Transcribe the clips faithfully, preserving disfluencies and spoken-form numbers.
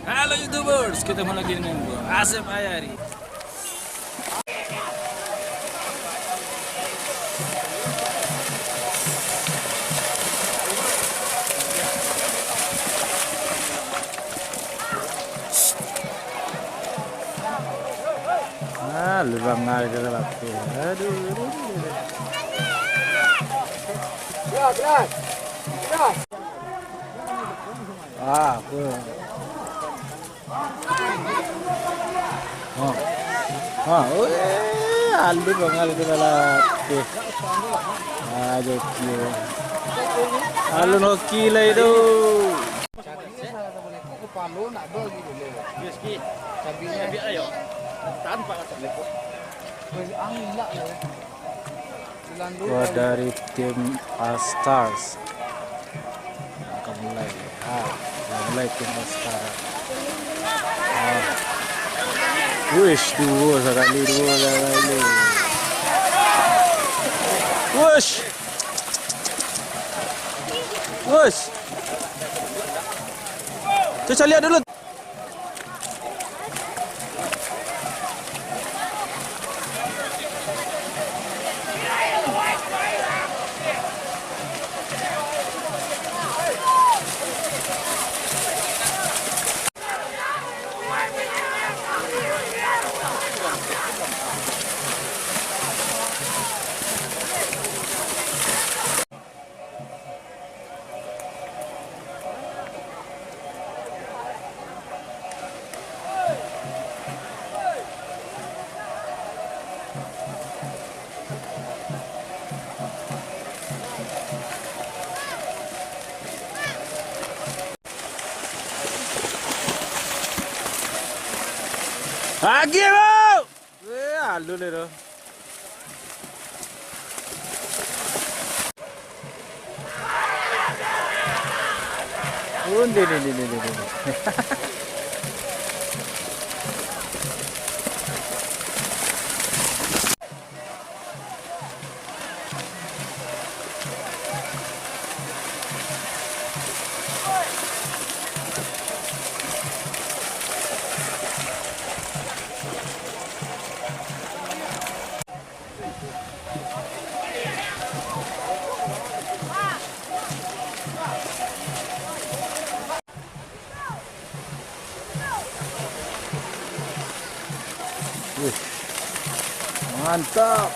Halo YouTubers, ketemu lagi dengan gue, Asep Ayari. Ah, lubang aja lah. Aduh, aduh, aduh. Ah, apa? Ha. Ha, oi, alun bangal tu lah. Eh. Ah, joki. Alun hoki lah itu. Gua dari tim All Stars. Akan mulai. Ah, udah mulai tim All Stars. Ah. Wish, duo sakali, duo sakali. Wish. Wish. Cacaliak dulu. Lagi, Bro! Weh, alun le tu. Unde, de, de, de, de, de. Wih, mantap.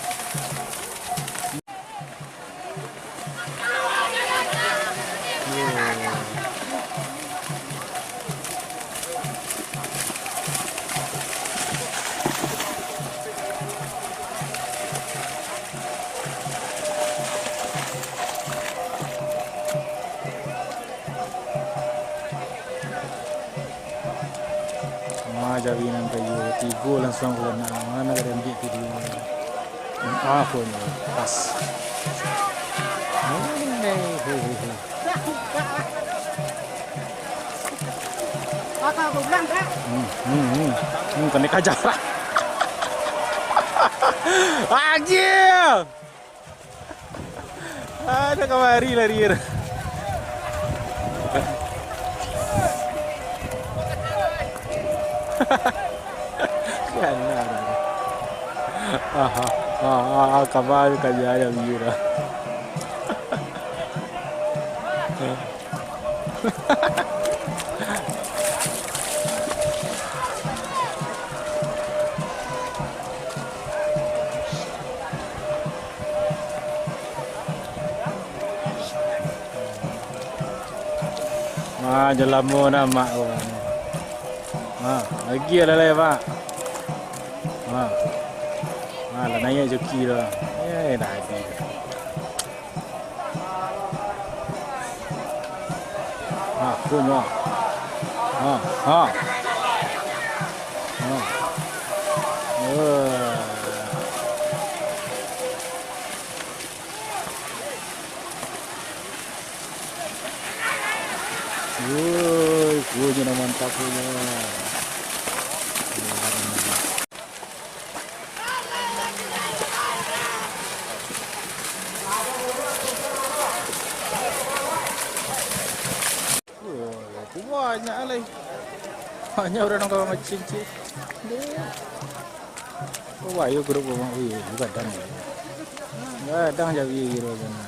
Ah, jari nan kayo, tigo langsuang ko kena. Mano ka diambiak tu duo? Ah, ko ni, pas. Hei, hei, hei, hei. Hmm, hmm, hmm. Hmm, kena kaja. Anjir! Ada kamari lari. Sialan. Aha, ah, ah, ah, kamari kaja ayam gila. Ah, jan lamo nah, Mak, ko. Ah, lagi ado lai, Mak. Ah. Ah, lah naiak joki tu. Eh, dah habis. Ha, punyo. Ha, ha. Ha. Eh. Woi, punyo nan mantap punyo. Wah, banyak lai. Banyak urang nan ka mancing, cik. Oh, ayo grup urang, wih, gadang. Gadang jawi kiro sana.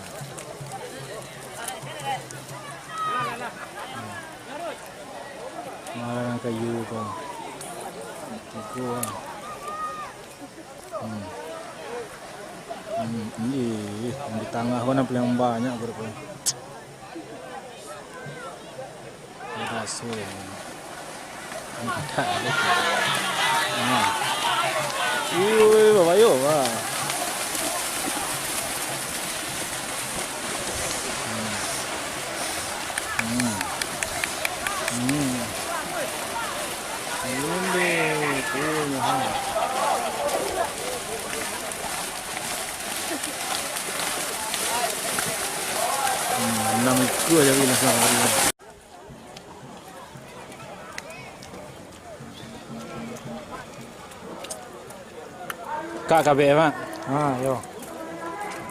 Marang kayu ko. Tigo. Hmm. Hmm, ih, yang di tangah ko nan paling banyak grup ko. Raso. Nah. Ui, babayo, wah. Hmm. Hmm. Hmm. Ini, ini, ha. Hmm, enam ikua jadi lah sama dia. Kak, kabek, Mak. Ha, yo.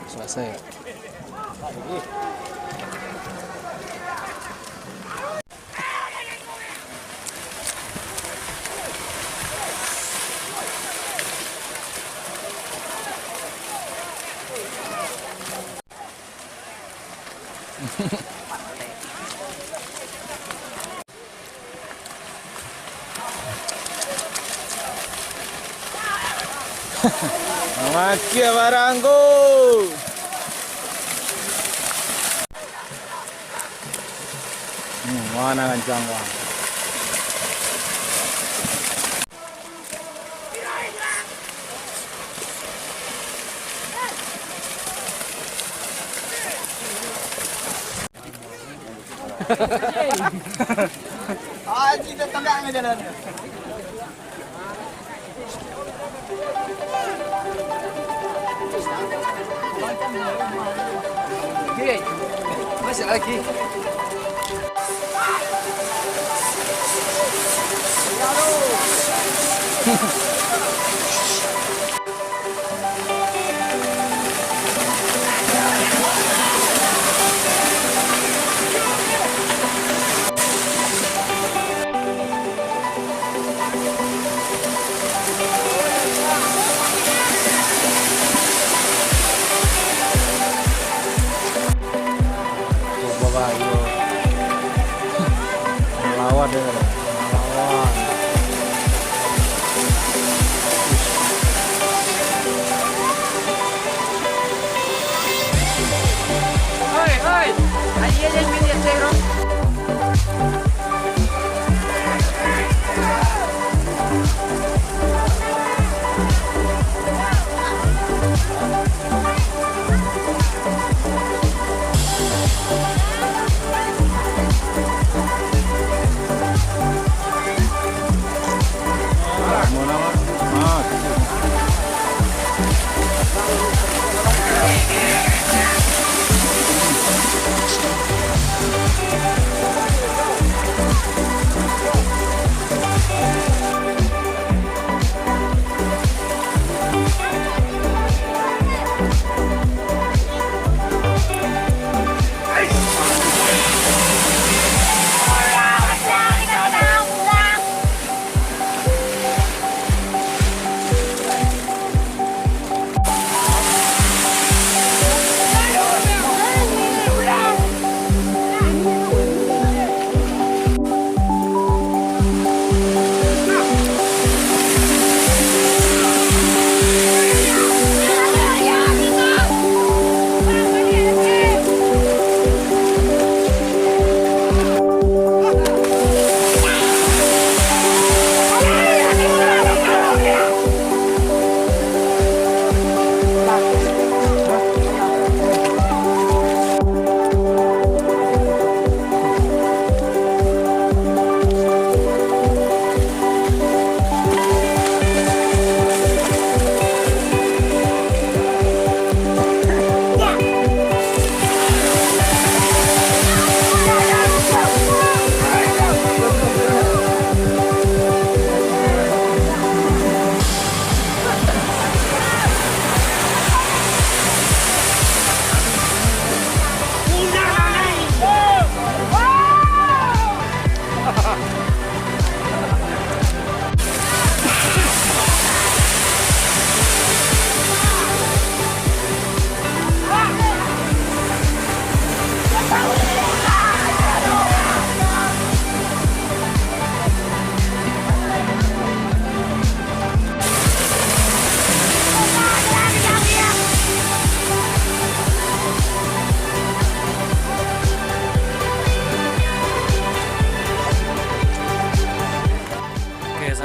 Salasai. Mamakia barang ko. Hmm, mana kancang, wah. Haji dah tagaknya jalan. Okey, masuk lagi. Coba bayo. Malawan dia, malawan.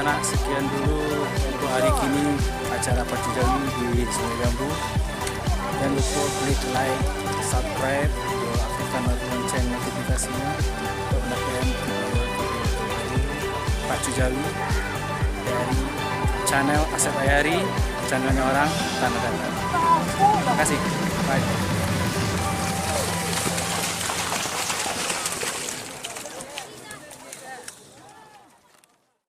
Sekian dulu untuk hari kini acara Pacu Jawi di Sungai Jambu. Jangan lupa klik like, subscribe, aktifkan lonceng notifikasinya untuk mendapatkan video terbaru Pacu Jawi dari channel Asep Ayari, channelnya orang Tanah Datar. Terima kasih. Bye.